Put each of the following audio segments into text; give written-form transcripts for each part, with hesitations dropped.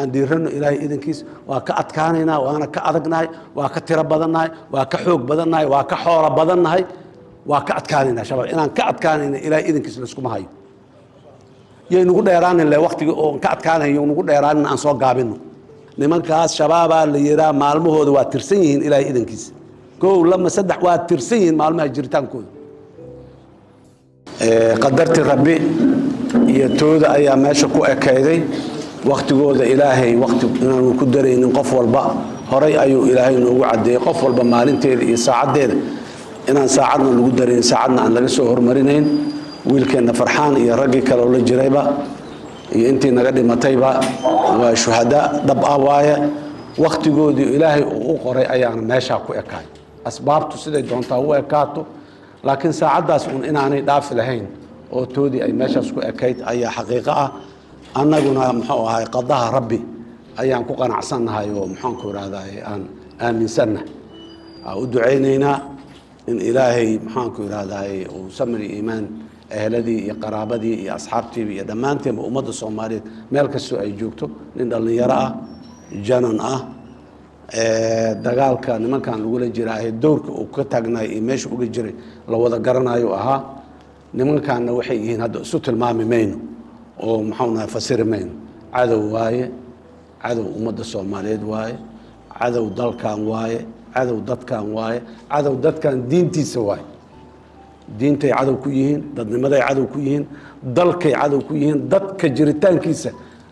Aan dhiirano, Ilaahay idankiis waa ka adkaanaynaa, waana ka adagnahay, waa ka tiro badannahay, waa ka xoog badannahay, waa ka xoolo badannahay. Waa ka adkaanaynaa Shabaab. Inaan ka adkaanayna Ilaahay idankiis layskuma hayo. Yay nugu dheeraanin le waktigii oon ka adkaanayo nugu dheeraanin, aan soo gaabino. Nimankaas Shabaabaa la yihaa, maalmahooda waa tirsan yihiin, Ilaahay idankiis. Kow, lama, saddex, waa tirsan yihiin maalmaha jiritaankooda. Qadartii Rabbi iyo tooda ayaa meesha ku ekayday. Waktigooda Ilaahay wakti inaanu ku daraynin qof walba horay ayuu Ilaahay noogu caddeeyey. Qof walba maalinteeda iyo saacaddeeda inaan saacadna lagu darayn, saacadna aan laga soo hormarinayn. Wiilkeenna Farxaan iyo raggii kaleo la jirayba iyo intii naga dhimatayba waa shuhada dhab ah waaye. Wakhtigoodii Ilaahay uu u qoray ayaana meeshaa ku ekaay. Asbaabtu siday doontaa u ekaato, laakiin saacaddaas uun inaanay dhaafi lahayn oo toodii ay meeshaas ku ekayd ayaa xaqiiqo ah. Annaguna, muxuu ahay, qadaha Rabbi ayaan ku qanacsannahay oo, maxaanku ihahday, aan aaminsannahay. U ducaynaynaa in Ilaahay, maxaanku ihahday, uu samri iimaan eheladii iyo qaraabadii iyo asxaabtiiba iyo dhammaanteenba, ummadda Soomaaliyeed meel kastoo ay joogto. Nin dhallinyaro ah, janan ah, dagaalka nimankan lagula jiraahe dowrka uu ka taagnaay iyo meesha uga jiray la wada garanayo ahaa. Nimankanna waxay yihiin hadda isu tilmaami mayno oo, maxuu nahay, fasiri mayno. Cadow waaye, cadow ummadda Soomaaliyeed waaye, cadow dalkan waaye, cadow dadkan waaye, cadow dadkan diintiisa waaye. Diintay cadow ku yihiin, dadnimaday cadow ku yihiin, dalkay cadow ku yihiin, dadka jiritaankiisa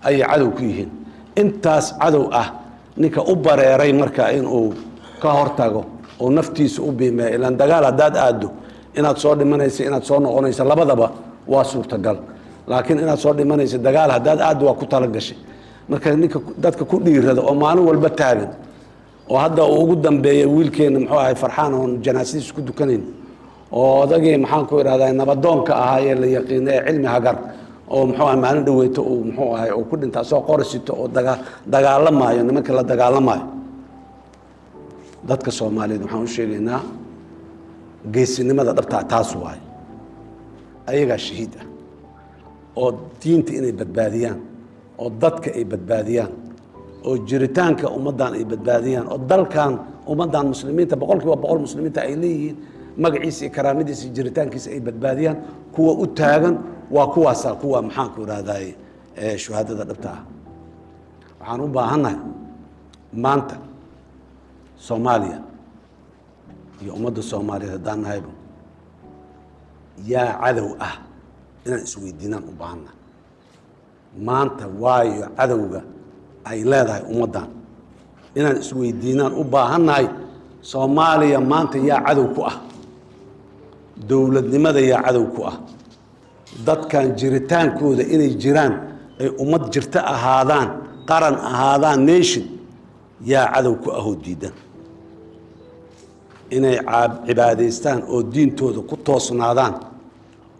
ayay cadow ku yihiin. Intaas cadow ah ninka u bareeray marka inuu ka hortago oo naftiisa u biimeeya, ilaan dagaal haddaad aaddo inaad soo dhimanaysa, inaad soo noqonaysa, labadaba waa suurtagal, laakiin inaad soo dhimanaysa dagaal haddaad aaddo waa ku talagashay. Marka ninka dadka ku dhiirada oo maalin walba taagan oo hadda uu ugu dambeeya wiilkeena, muxuu ahay, Farxaan, oon janaasadiisa ku dukanayn, oo odagii, maxaan ku idhahdaa, nabadoonka ahaa ee la yaqiina ee Cilmi Hagar oo, muxuu ahay, maalin dhaweyto uu, muxuu ahay, uu ku dhinta asoo qorisito oo dagaalamaayo nimanka la dagaalamaayo. Dadka Soomaaliyeed waxaan u sheegaynaa geesinimada dhabtaa taas waaye. Ayagaa shahiid ah oo diinta inay badbaadiyaan oo dadka ay badbaadiyaan oo jiritaanka ummaddan ay badbaadiyaan oo dalkan ummaddan muslimiinta, 100% muslimiinta ay leeyihiin, magaciisa iyo karaamadiisa iyo jiritaankiisa ay badbaadiyaan kuwa u taagan waa kuwaasa, kuwa, maxaanku ihahdaye, shuhaadada dhabta ah. Waxaan u baahannahay maanta Soomaaliya iyo ummadda Soomaaliyeed haddaan nahayba, yaa cadow ah inaan isweydiinaan u baahannahay maanta. Waayo, cadowga ay leedahay ummaddan inaan isweydiinaan u baahannahay. Soomaaliya maanta yaa cadow ku ah? Dowladnimada yaa cadow ku ah? Dadkan jiritaankooda inay jiraan, ay ummad jirto ahaadaan, qaran ahaadaan, nation, yaa cadow ku ahoo diidan inay cibaadaystaan oo diintooda ku toosnaadaan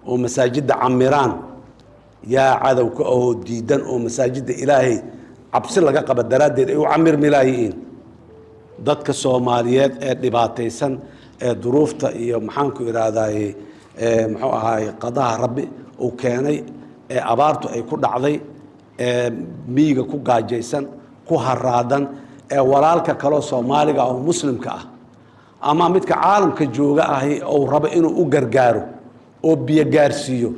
oo masaajidda camiraan? Yaa cadow ku ahoo diidan oo masaajidda Ilaahay cabsi laga qaba daraaddeed ay u camirmilaayihiin? Dadka Soomaaliyeed ee dhibaataysan ee duruufta iyo, maxaanku idhaahdaye, muxuu ahaay, qadaha Rabbi uu keenay ee abaartu ay ku dhacday, ee miyiga ku gaajaysan, ku haraadan, ee walaalka kaloo Soomaaliga oo muslimka ah ama midka caalamka jooga ahi uu rabo inuu u gargaaro oo biyo gaarsiiyo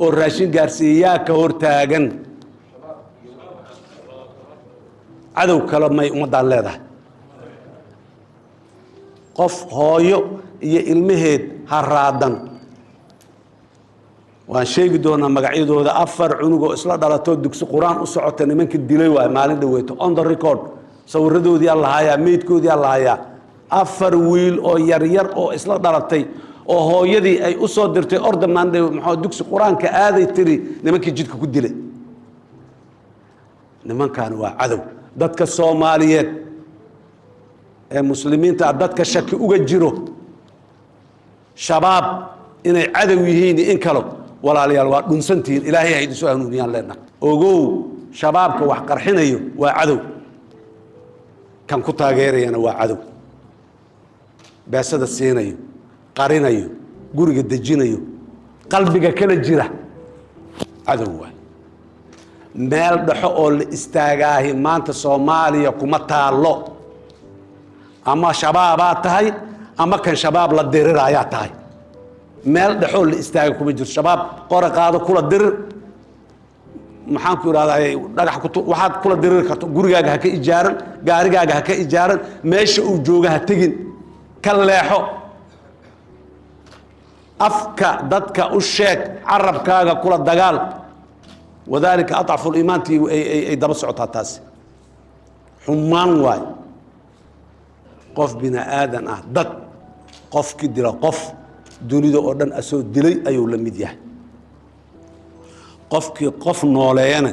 oo raashin gaarsiiyo, yaa ka hortaagan? Cadow kale may ummaddaan leedahay? Qof hooyo iyo ilmaheed haraadan, waan sheegi doonaa magacyadooda, afar cunugoo isla dhalatoo dugsi Qur-aan u socota nimanka dilay waay maalin dhaweeto, on the record, sawiradoodiyaa la hayaa, meydkoodiyaa la hayaa. Afar wiil oo yaryar oo isla dhalatay oo hooyadii ay u soo dirtay orda maandhe, muxuu, dugsi Qur-aanka aaday tiri, nimankii jidka ku dilay. Nimankan waa cadow. Dadka Soomaaliyeed ee muslimiinta, dadka shaki uga jiro Shabaab inay cadow yihiin in kalo, walaalayaal, waa dhunsantihiin. Ilaahay ha idin soo hanuuniyaan leenahay. Ogow, Shabaabka wax qarxinayo waa cadow, kan ku taageerayana waa cadow, beesada siinayo, qarinayo, guriga dejinayo, qalbiga kala jira, cadow waay. Meel dhexo oo la istaagaahi maanta Soomaaliya kuma taallo. Ama Shabaabaa tahay ama kan Shabaab la diriraayaa tahay. Meel dhexoo la istaaga kuma jirto. Shabaab qora qaado, kula dirir. Maxaan ku idhahdaa, dhagax ku waxaad kula diriri karto. Gurigaaga ha ka ijaaran, gaarigaaga ha ka ijaaran, meesha uu jooga ha tegin, ka leexo. Afka dadka u sheeg, carabkaaga kula dagaal. وذلك أضعف الإيمان tii ay daba socotaa. Taasi xumaan waay. Qof bini aadan ah, dad qofki dila, qof dunida oo dhan asoo dilay ayuu la mid yahay. Qofkii qof nooleeyana,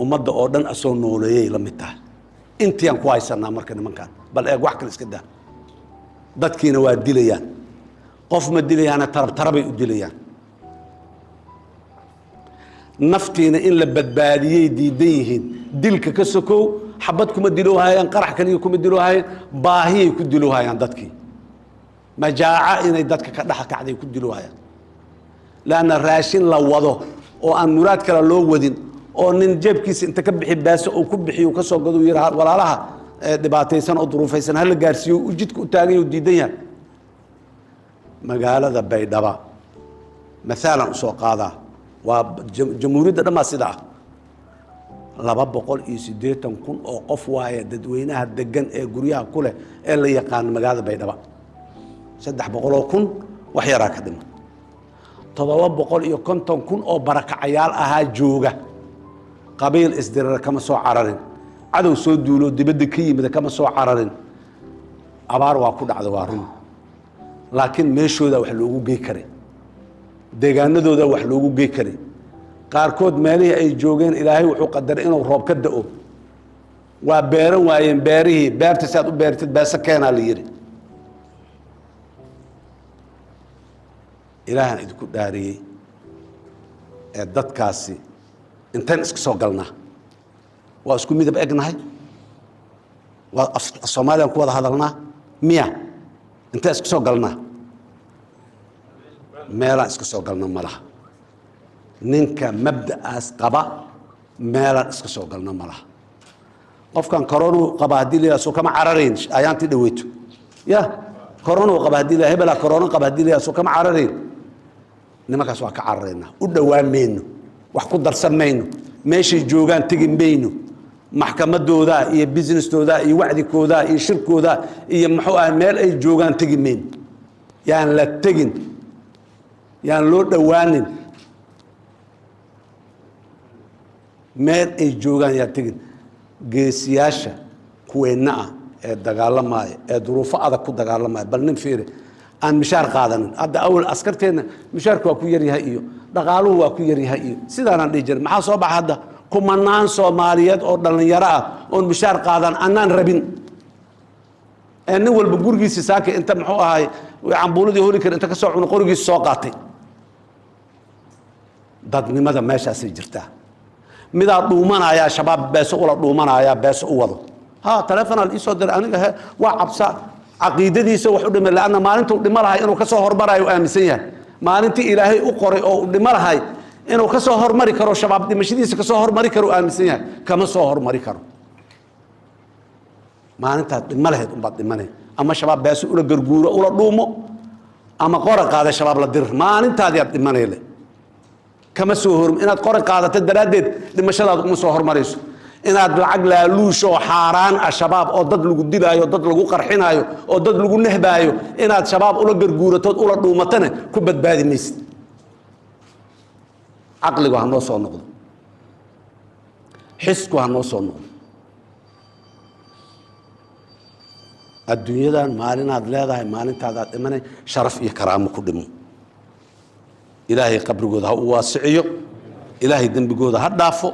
ummadda oo dhan asoo nooleeyay la mid tahay. Intiaan ku haysanaa marka nimankan, bal eeg, wax kale iska daa, dadkiina waa dilayaan. Qof ma dilayaana, tarab tarabay u dilayaan. Naftiina in la badbaadiyey diidan yihiin. Dilka ka sokow, xabad kuma diloohayaan, qarax kaliya kuma diloohayaan, baahiyay ku diloohayaan dadkii. Majaaco inay dadka ka dhex kacday ku diloohayaan, leanna raashin la wado oo aan muraad kale loo wadin, oo nin jeebkiisa inta ka bixi baaso uu ku bixiyo, ka soo gado, yidhaha walaalaha dhibaataysan oo duruufaysan hala gaarsiiyo, u jidka u taagan yahay, u diidan yahay. Magaalada Baydhaba maalan usoo qaadaa, waa jamhuuriyadda dhammaa sida ah. 280,000 oo qof waaya dadweynaha degan ee guryaha ku leh ee la yaqaano magaalada Baydhaba. 300,000 wax yaraa ka dhiman. 750,000 oo barakacayaal ahaa jooga. Qabiil isdirira kama soo cararin, cadow soo duulo dibadda ka yimid kama soo cararin. Abaar waa ku dhacda, waa run, laakiin meeshooda wax loogu gey karay, deegaanadooda wax loogu gey karay. Qaarkood meelihii ay joogeen Ilaahay wuxuu qadaray inuu roob ka da'o. Waa beeran waayeen beerihii. Beerta si aad u beertid beese keenaa la yidhi. Ilaahan idinku dhaariyey, ee dadkaasi inteen iska soo galnaa? Waa isku midab egnahay, waa af Soomaaliyan ku wada hadalnaa miya? Inteen iska soo galnaa? Meelaan iska soo galna ma laha. Ninka mabda'aas qaba, meelaan iska soo galna ma laha. Qofkan koronuu qaba haddii la yidhaha, soo kama cararayn ayaantii dhaweyto? Ya koronuu qaba haddii la, hebelaa korona qaba haddii la yidhaha, soo kama cararayn? Nimankaas waa ka cararaynaa. U dhowaan mayno, wax ku darsan mayno, meeshay joogaan tegi mayno. Maxkamadooda iyo business-tooda iyo wacdikooda iyo shirkooda iyo muxuu ah, meel ay joogaan tegi mayno. Yaan la tegin, yaan loo dhowaanin. Meel ay joogaan yaan tegin. Geesiyaasha kuweenna ah ee dagaalamaya, ee duruufo adag ku dagaalamaya, bal nin fiiri aan mishaar qaadanin. Hadda awal askarteenna mishaarku waa ku yaryahay iyo dhaqaaluhu waa ku yaryahay iyo sidaanaan dhihi jirin. Maxaa soo baxa hadda? Kumanaan Soomaaliyeed oo dhallinyaro ah oon mishaar qaadan annaan rabin, ee nin walba gurigiisi saaka inta muxuu ahay cambuuladii holi kara inta ka soo cuno, qorigiisi soo qaatay. Dadnimada meeshaasay jirtaa. Midaa dhuumanayaa Shabaab, beeso ula dhuumanayaa, beeso u wado. Ha taleefonaa la iisoo diray aniga, he waa cabsa caqiidadiisa wax u dhimay, leanna maalintuu dhimo lahay inuu ka soo hormarayo u aaminsan yahay. Maalintii Ilaahay u qoray oo uu dhimo lahay inuu ka soo hormari karo, Shabaab dhimashadiisa ka soo hormari karo u aaminsan yahay. Kama soo hormari karo. Maalintaad dhimo lahayd unbaad dhimanay. Ama Shabaab beeso ula garguuro, ula dhuumo, ama qora qaada, Shabaab la dir, maalintaadii aad dhimanay le. Kama soo hor inaad qori qaadato daraaddeed dhimashadaadu uma soo hormarayso. Inaad lacag laaluush oo xaaraan ah Shabaab, oo dad lagu dilaayo, dad lagu qarxinaayo, oo dad lagu nehbaayo, inaad Shabaab ula garguuratood ula dhuumatana ku badbaadi maysid. Caqligu ha noo soo noqdo, xisku ha noo soo noqdo. Adduunyadan maalinaad leedahay, maalintaadaad dhimanay, sharaf iyo karaamo ku dhimo. Ilaahay qabrigooda ha u waasiciyo, Ilaahay dembigooda ha dhaafo,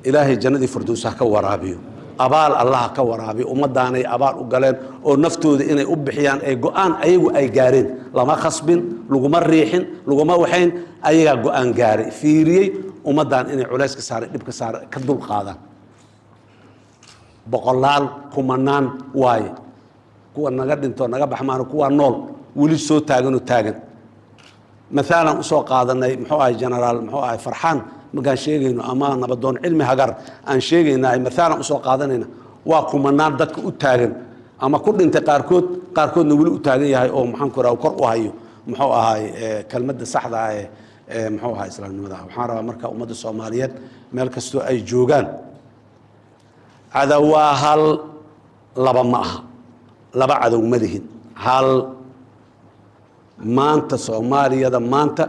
Ilaahay jannadii fardows ha ka waraabiyo, abaal Allah ha ka waraabiyo. Ummaddaanay abaal u galeen oo naftooda inay u bixiyaan ee go-aan ayagu ay gaareen. Lama khasbin, laguma riixin, laguma waxayn. Ayagaa go-aan gaaray, fiiriyey ummaddan inay culays ka saaray, dhib ka saaray, ka dul qaadaan. Boqolaal kumanaan waaye kuwa naga dhinto, naga baxmaano, kuwa nool weli soo taaganoo taagan. Maalan usoo qaadanay muxuu ahay, generaal muxuu ahay Farxaan, Markaan sheegayno ama Nabadoon Cilmi Hagar aan sheegaynaa, maalan usoo qaadanayna, waa kumanaan dadka u taagan ama ku dhintay qaarkood, qaarkoodna weli u taagan yahay oo, maxaan ku raha, kor u hayo, muxuu ahaay, kelmadda saxda ah ee, muxuu ahaa, islaamnimada ah. Waxaan rabaa marka ummadda Soomaaliyeed meel kastoo ay joogaan, cadow waa hal, laba ma aha. Laba cadow ma lihin, hal. Maanta Soomaaliyada maanta,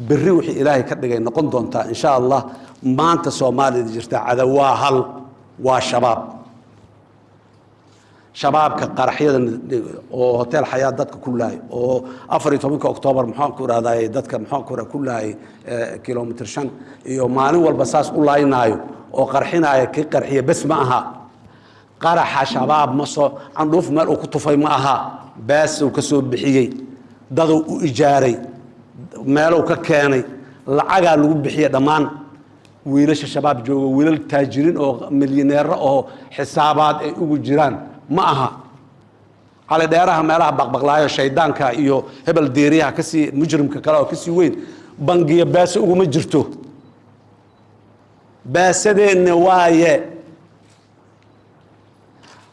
berri wixii Ilaahay ka dhigay noqon doontaa, insha Allah. Maanta Soomaaliyada jirtaa cadow waa hal, waa Shabaab. Shabaabka qaraxyada oo Hotel Xayaat dadka ku laayay, oo 14-ka Oktoobar, maxaan ku irahday, dadka, maxaan ku ku laayay Kilometer 5, iyo maalin walba saas u laaynaayo oo qarxinaaya, kii qarxiya bes ma aha. Qaraxa Shabaab ma soo candhuuf meel uu ku tufay ma aha. Beesuu ka soo bixiyey, daduu u ijaaray, meeluu ka keenay, lacagaa lagu bixiyey. Dhammaan wiilasha Shabaab jooga wiilal taajiriin oo milyaneero oo xisaabaad ay ugu jiraan ma aha. Cali Dheeraha meelaha baqbaqlaayo, shaydaanka iyo hebel deeriyaha kasii mujrimka kale oo kasii weyn, bangiya beese uguma jirto. Beesadeenna waaye.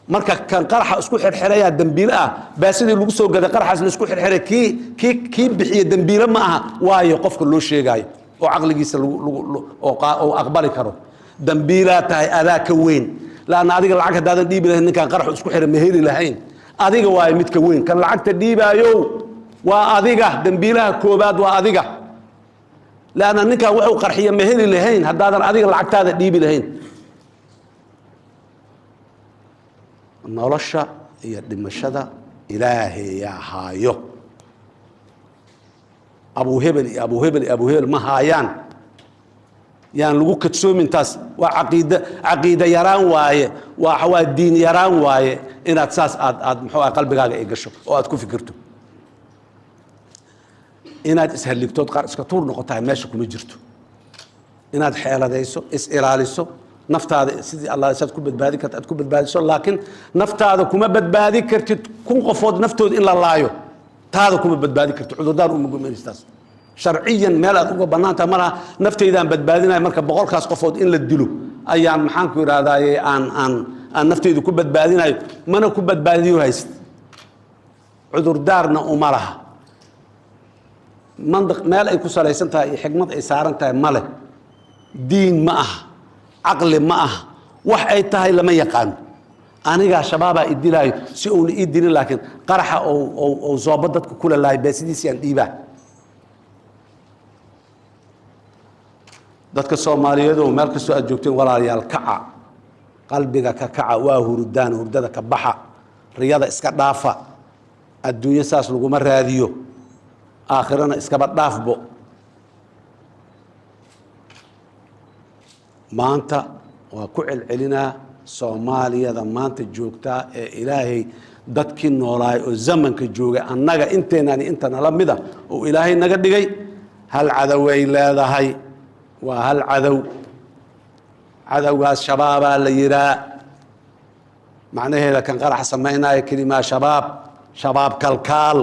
Marka kan qaraxa isku xirxirayaa dembiile ah, baasadii lagu soo gaday qaraxaas la isku xirxiray, kii bixiye dembiile ma aha. Waayo, qofka loo sheegaayo oo caqligiisa lagu oo aqbali karo, dembiilaa tahay, adaa ka weyn. Laanna adiga lacag haddaadan dhiibi lahayn, ninkaan qaraxu isku xiray ma heli lahayn. Adiga waayo midka weyn, kan lacagta dhiibaayo waa adiga. Dembiilaha koobaad waa adiga, laanna ninkan wuxuu qarxiya ma heli lahayn haddaadan adiga lacagtaada dhiibi lahayn. Nolosha iyo dhimashada Ilaahayaa haayo. Abuuhebel iyo abuuhebel iyo abuuhebel ma haayaan. Yaan lagu kadsoomin taas. Waa caqiid, caqiida yaraan waaye, waa diin yaraan waaye inaad saas aad muxuu ah qalbigaaga ay gasho oo aad ku fikirto inaad ishalligtood qaar iska tuur noqotahay. Meesha kuma jirto inaad xeeladayso, is ilaaliso naftaada sidii Allah saad ku badbaadi karta aad ku badbaadiso, laakiin naftaada kuma badbaadi kartid 1000 qofood naftooda in la laayo. Taada kuma badbaadi kartid, cudurdaar uma gumaystaas. Sharciyan meel aad uga bannaan tahay malaha. Naftaydaan badbaadinaya, marka 100-kaas qofood in la dilo ayaan, maxaan ku idhahdaaye, aan naftayda ku badbaadinayo, mana ku badbaadiyo haysid, cudurdaarna uma laha. Mandiq meel ay ku salaysan tahay iyo xikmad ay saaran tahay ma leh. Diin ma aha, caqli ma aha, wax ay tahay lama yaqaano. Anigaa Shabaabaa i dilaayo si uuna ii dilin, laakiin qaraxa ou zoobo dadka kula laayo beesidiisiyaan dhiibaa. Dadka Soomaaliyeedow, meel kastoo aad joogteen, walaalayaal, kaca, qalbiga ka kaca. Waa hurdaan, hurdada ka baxa, riyada iska dhaafa. Adduunyo saas laguma raadiyo, aakhirana iskaba dhaafbo. Maanta waa ku celcelinaa, Soomaaliyada maanta joogtaa ee Ilaahay dadkii noolaay oo zamanka joogay, annaga inteenani intana la mida oo Ilaahay naga dhigay, hal cadoway leedahay, waa hal cadow. Cadowgaas Shabaabaa la yihaa. Macnaheeda kan qarax samaynaya kelimaa Shabaab, Shabaab kalkaal,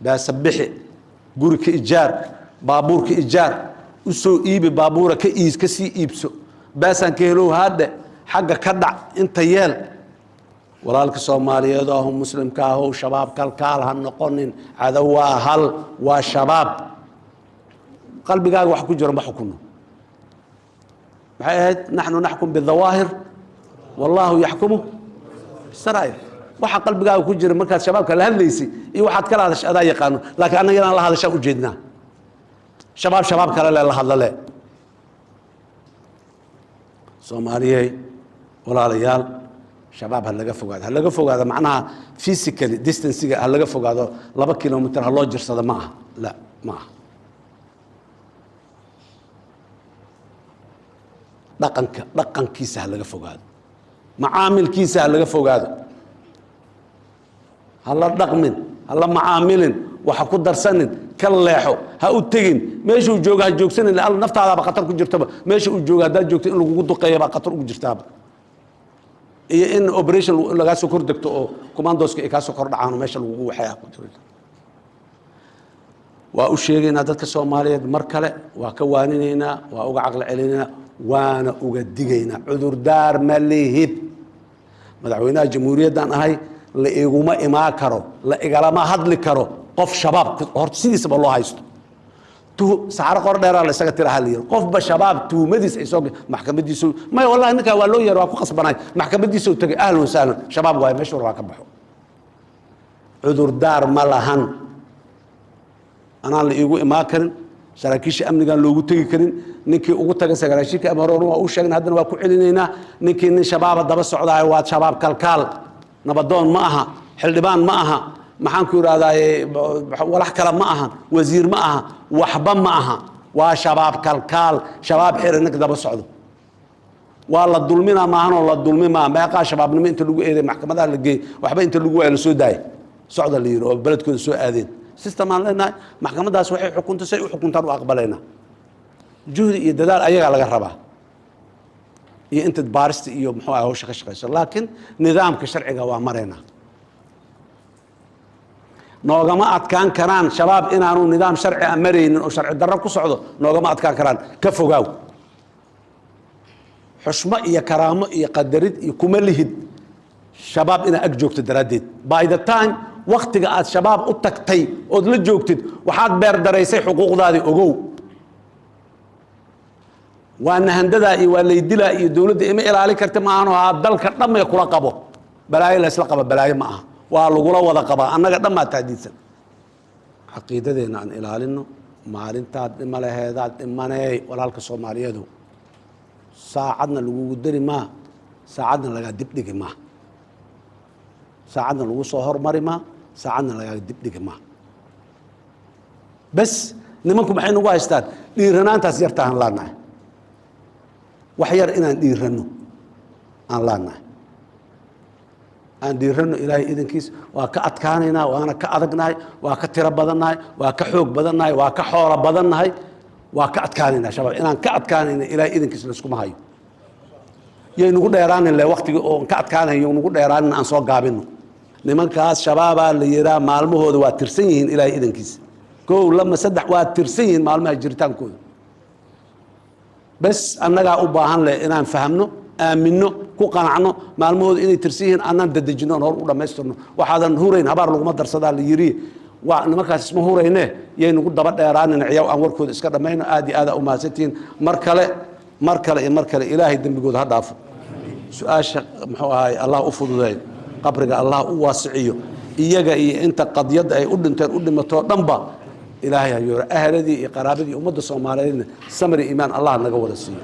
baasa bixi, guri ka ijaar, baabuur ka ijaar, u soo iibi baabuura, ka iis, ka sii iibso, baasaan ka helow, haadhe xagga ka dhac, inta yeel. Walaalka Soomaaliyeed oo ahu muslimka ahow, Shabaab kalkaal ha noqonin. Cadow waa hal, waa Shabaab. Qalbigaaga wax ku jira ma xukuno. Maxay ahayd? Naxnu naxkum bidawaahir wallaahu yaxkumu bisaraa'ir. Waxa qalbigaaga ku jira markaad Shabaabka la hadlaysay iyo waxaad kala hadashay adaa yaqaano, laakiin annaga inaan la hadashaan ujeednaa. Shabaab shabaab kale le la hadla le. Soomaaliyey, walaalayaal, Shabaab ha laga fogaado, ha laga fogaado. Macnaha physically distancega ha laga fogaado, 2 kilomitr ha loo jirsado ma aha, la ma aha. Dhaqanka, dhaqankiisa ha laga fogaado, macaamilkiisa ha laga fogaado. Ha la dhaqmin, ha la macaamilin, waxa ku darsanin, ka leexo, ha u tegin meeshuu jooga, ha joogsanin. Alla naftaadaaba khatar ku jirtaba. Meesha uu jooga haddaad joogto, in lagugu duqeeya baa khatar ugu jirtaaba, iyo in operation lagaa soo kor degto oo commandoska ay kaa soo kor dhacaan oo meesha lagugu waxeeya ku jiro. Waa u sheegaynaa dadka Soomaaliyeed mar kale, waa ka waaninaynaa, waa uga caqli celinaynaa, waana uga digaynaa. Cudurdaar ma lihid. Madaxweynaha jamhuuriyaddan ahay, la iguma imaan karo, la igalama hadli karo qof Shabaab horta sidiisaba loo haysto. Saxaro qor dheeraa la isaga tiraha la yiri, qofba Shabaab tuhumadiis ay soo maxkamadiisu maya. Wallahi ninkaa waa loo yeer, waa ku qasbanay, maxkamadiisa u tagay, ahlan wasahlan, Shabaab waaye, meesha war waa ka baxo. Cudurdaar ma lahan. Anaan la iigu imaan karin, saraakiisha amnigaan loogu tegi karin. Ninkii ugu taga saraakiisha amni hore waa u sheegna, haddana waa ku celinaynaa: ninkii nin Shabaaba daba socdaay waa Shabaab kalkaal. Nabadoon ma aha, xildhibaan ma aha, maxaan ku idhahdaaye, walax kale ma aha, wasiir ma aha, waxba ma aha, waa Shabaab kalkaal. Shabaab xira ninka daba socdo. Waa la dulmina maahanoo la dulmi maa. Meeqaa shabaabnimo inta lagu eeday maxkamadaha la geeyey, waxba inta lagu waaya la soo daayay, socda la yidhi, oo beledkooda soo aadeen? System aan leenahay. Maxkamaddaas waxay xukunta say u xukuntaan u aqbalaynaa. Juhdi iyo dadaal ayagaa laga rabaa iyo inta baarista iyo muxuu ah hawsha ka shaqeyso, laakiin nidaamka sharciga waa maraynaa. Noogama adkaan karaan Shabaab inaanu nidaam sharci a maraynin oo sharci darro ku socdo. Noogama adkaan karaan. Ka fogaaw. Xushmo iyo karaamo iyo qadarid iyo kuma lihid Shabaab inaad ag joogto daraaddeed. By the time waktiga aad Shabaab u tagtay ood la joogtid, waxaad beer daraysay xuquuqdaadii. Ogow, waa nahandadaa iyo waa laydilaa iyo dowladda ima ilaalin karta maahanoo haa dalka dhamee kula qabo. Balaayo laysla qaba balaayo ma aha, waa lagula wada qabaa. Annaga dhammaa tahdiidsan. Caqiidadeenna aan ilaalino. Maalintaad dhima laheedaad dhimaneey, walaalka Soomaaliyeedu, saacadna lagugu dari maa, saacadna lagaa dibdhigi maa, saacadna lagu soo hormari maa, saacadna lagaa dibdhigi maa. Bes nimanku maxay nagu haystaan? Dhiiranaantaas yarta aan laanahay, wax yar inaan dhiiranno aan laanahay. Aan dhiiranno. Ilaahay idankiis waa ka adkaanaynaa, waana ka adagnahay, waa ka tiro badannahay, waa ka xoog badannahay, waa ka xoolo badannahay. Waa ka adkaanaynaa Shabaab. Inaan ka adkaanayna Ilaahay idankiis layskuma hayo. Yay nagu dheeraanin le waktigii oon ka adkaanayo nagu dheeraanin, aan soo gaabino. Nimankaas Shabaabaa la yihaa, maalmahooda waa tirsan yihiin. Ilaahay idankiis, kow, lama, saddex, waa tirsan yihiin maalmaha jiritaankooda. Bes annagaa u baahan leh inaan fahamno, aaminno, ku qanacno maalmahooda inay tirsan yihiin, annaan dadejino oon hor u dhammaystirno. Waxaadan hurayn habaar laguma darsadaa la yiri. Waa nimankaas, isma hurayne, yay nagu daba dheeraanin ciyaw, aan warkooda iska dhammayno. Aad iyo aada umahadsantihiin. Mar kale, mar kale iyo mar kale, Ilaahay dembigooda ha dhaafo. Su-aasha muxuu ahay, Allah u fududeeyo, qabriga Allah u waasiciyo. Iyaga iyo inta qadyadda ay u dhinteen u dhimatoo dhanba Ilaahay hayooro. Ahladii iyo qaraabadii ummadda Soomaaliyeedna samri iimaan Allah naga wada siiyo.